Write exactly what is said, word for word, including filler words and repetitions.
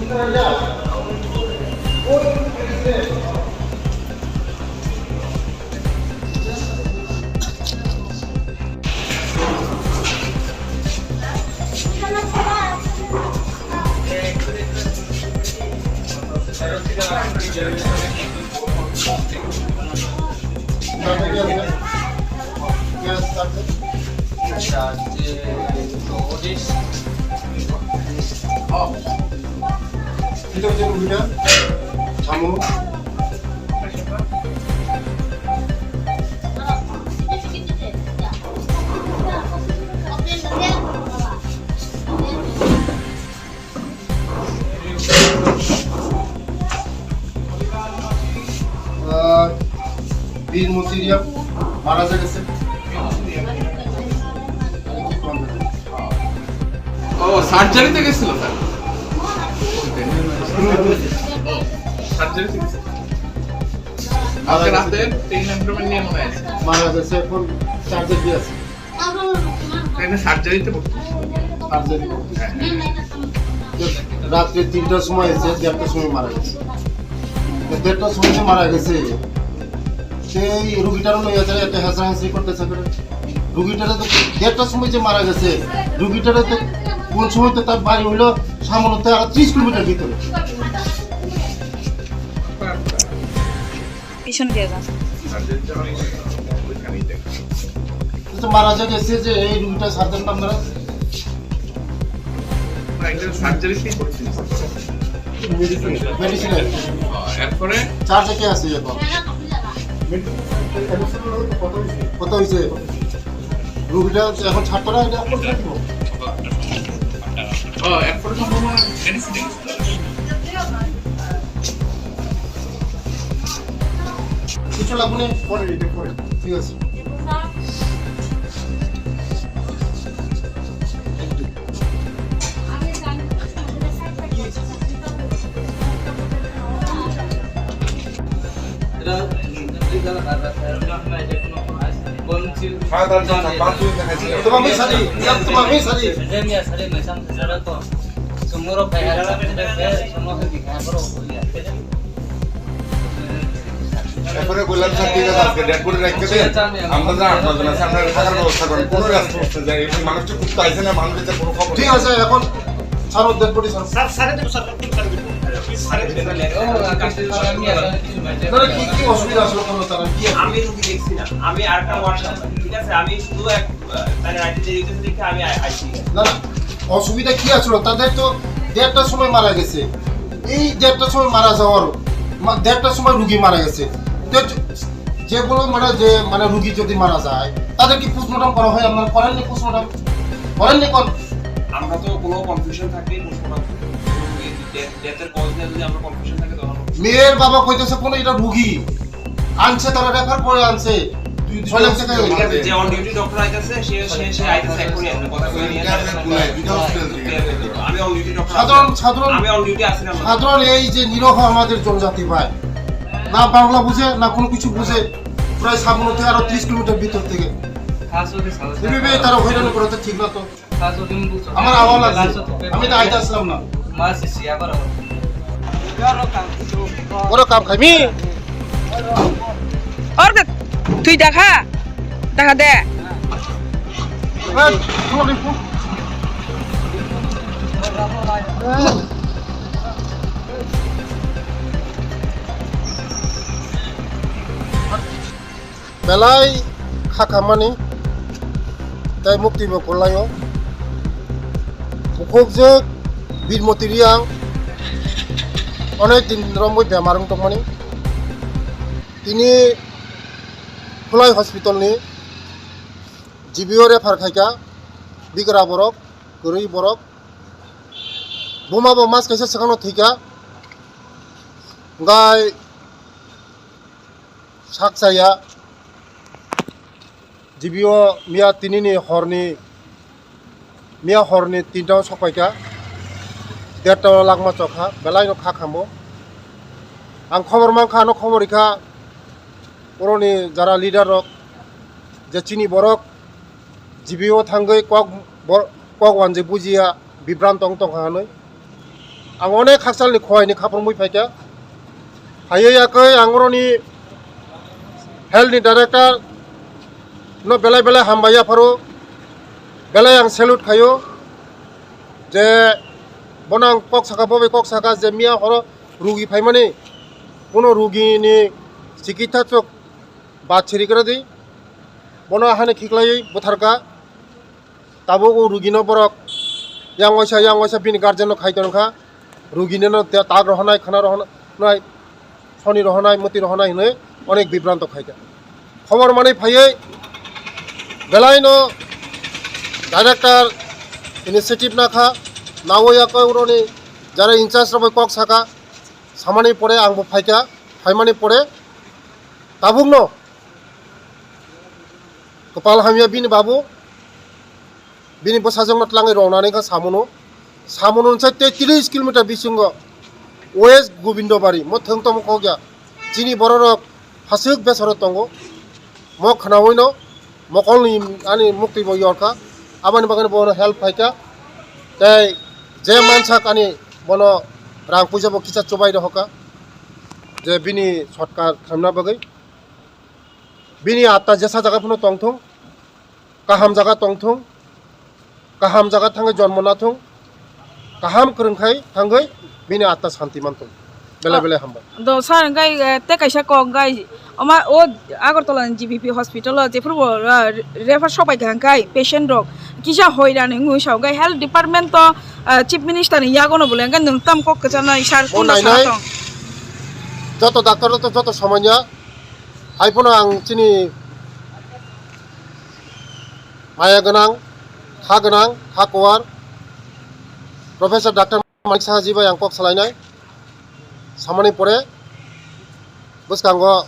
আহ, বীর মতিরিয়া মারা গেছে। ও, সার্জারিতে গেছিল, স্যার? ও, সার্জারিতে গেছিল। কালকে রাতে পেইন অ্যান্ড নিয়ে মনে হয়। মারা গেছে, এখন সার্জারি আছে। এখানে সার্জারিতে ভর্তি। সার্জারি ভর্তি। হ্যাঁ। রাত্রে তিনটার সময় এসে দেড়টার সময় মারা গেছে। তো দেড়টার সময় যে মারা গেছে, সেই রুগীটারও লইয়া যায়, একটা হেঁচড়াহেঁচড়ি করতেছে করে। রুগীটারে তো দেড়টার সময় যে মারা গেছে, রুগীটারে তো কোন সময় তো তার বাড়ি হইলো সামান্য তো আরো ত্রিশ কিলোমিটার ভিতরে। পিছন দিয়ে যান। তো মারা যে গেছে যে এই রুগীটা সার্জারি আপনারা? না, এটা সার্জারি কি করছেন? মেডিসিন। মেডিসিন। এরপরে? চার্জে কে আছে এখন? মেডিসিন। কত হয়েছে? রুগীটা এখন ছাড়তো না, এটা এখন ছাড়তো। ও, এরপরে সম্ভব হয় মেডিসিন। কিছু লাগবে না, পরে, এটা পরে। ঠিক আছে। তোমার মেয়ে শাদি, তোমার মেয়ে শাদি। এরপরে বললাম, "স্যার, ঠিক আছে, আজকে ডেড বডি রাখতে দিন, আমরা যা আপনার জন্য আছে, আপনারা থাকার ব্যবস্থা করেন, কোনো রেসপন্স নেই।" এই মানুষটা খুব চাইছে না, মানুষের কোনো খবর ঠিক নেই। আছে, এখন ছাড়ো, ডেড বডি ছাড়ো। স্যার, স্যারে দেবো, স্যার, স্যারে দেবো। স্যারে দেবো। তাহলে কি, কি অসুবিধা আসলে কোনো তারা? কি আমি রুগী দেখছি না, আমি আরেকটা ওয়ার্ড সামনে, ঠিক আছে? আমি শুধু এক, আহ, তাহলে রাইতে দেরি হইতেছে দেখে আমি আই-, আইছি। না, না, অসুবিধা কি আসলে? তাদের তো দেড়টার সময় মারা গেছে, এই দেড়টার সময় মারা যাওয়ার, মা-, দেড়টার সময় রুগী মারা গেছে। তো যেগুলো মানে যে মানে রুগী যদি মারা যায়, তাদের কি পোস্টমর্টম করা হয়? আপনারা করেননি পোস্টমর্টম? করেননি কোন? আমরা তো কোনো কনফিউশন থাকলে পোস্টমর্টম করি। এই ডেথ, ডেথের কজ নিয়ে যদি আমরা কনফিউশন থাকে তখন মেয়ের বাবা কইতেছে কোনো এটা রুগী আনছে, তারা রেফার করে আনছে। ছয় লাখ টাকা ঠিক আছে, যে অন ডিউটি ডক্টর আইতাছে, সে, সে, সে আইতাছে এখনই, আপনি কথা বলে নিয়ে আসেন। আমি অন ডিউটি ডক্টর সাধারণ, আছি। সাধারণ, আমি অন ডিউটি আছি না। সাধারণ এই যে নিরীহ আমাদের জনজাতি ভাই, না বাংলা বুঝে, না কোনো কিছু বুঝে, প্রায় সামনে থেকে আরো ত্রিশ কিলোমিটার ভিতর থেকে। এভাবে তারা হয়রানি করা তো ঠিক না তো। আমার আওয়াজ লাগছে। আমি তো আইতে আসলাম না। Oro kam khaimi? Or ke twi dakha? Dakha de. Belai kha khammani tei mukti bo kwlaio. Bukhukjwk Birmoti Reang onek din romwi bemar wng tongmani. Tini Khulai hospital ni G B O refer khaikha, bigra borok, kwrwi borok. Buma bo mas kaisa swkangno thwikha. Gai sak chaya, G B O miya tinini horni, miya horni tinta o sokpaikha, derta o langma chokha, belai no kha khambo. Ang khobor mankha, ano khobor rikha, oroni jara leader rok, je chini borok G B O thangwi kok bor-, kok wanjwi bujiya, bibranto wng tongkha hinwi. Ang onek hakchalni khowaini khaprumwi phaikha. Phaiwi yakwi ang oroni health ni director no belai belai hambai yapharo, belai ang salute khaio je bono ang kok saka, bo bai kok saka je miya horo rugi phaimani, bono rugini chikitsa chok bachiri kra di, bono ahani khiklaiwi butharka. Tabuk o rugino borok yang waisa, yang waisa bini guardian no khai tongkha, rugini no ta-, tak rohonai, khana rohonai, soni rohonai, muti rohonai hinwi onek bibranto khaikha. Khobor manwi phaiwi belai no director initiative nakha, nawi yakwi uroni jara in charge rokbai kok saka, samani pore angbo phaikha, phaimani pore tabukno kwpal hamya bini babu, bini bwsajwkno tlangwi rongnani kha samono. Samono hwnsa tei tris kilometer bisingo West Gobindobari, mo thwng tongmo kok ya. Chini bororok phaswk besaro tongo. Mo khnaoino mokolni ani mukti bo yorkha. Aboni bagwi bono help phaikha. Tei je mansak ani bono rang puisa bo kisa chubai rohorkha. Je bini sotkar khamna bagwi. Bini atma jesa jaga phano tongthung, kaham jaga tongthung, kaham jaga thangwi jonmo nathung, kaham kwrwng khai thangwi bini atma santi manthung. Belai belai hambai. Do sir, hwnkhe, eh, tei kaisa kok hwnkhe, oma o Agartala ni G B P hospital o jephuru bo, ah, refer sopai kha hwnkhe patient rok kisa hoiran wngwi sa hwnkhe health department to, ah, chief minister ni yago no bole hwnkhe nwng tam kok kwcharnai sir, o kunda nainai sana tong. Joto doctor rok to joto somanya. Hai phano ang chini maya gwnang, kha gwnang, kha kuwar, Professor Doctor Manik Saha ji bai ang kok salainai. Samani pore bwskango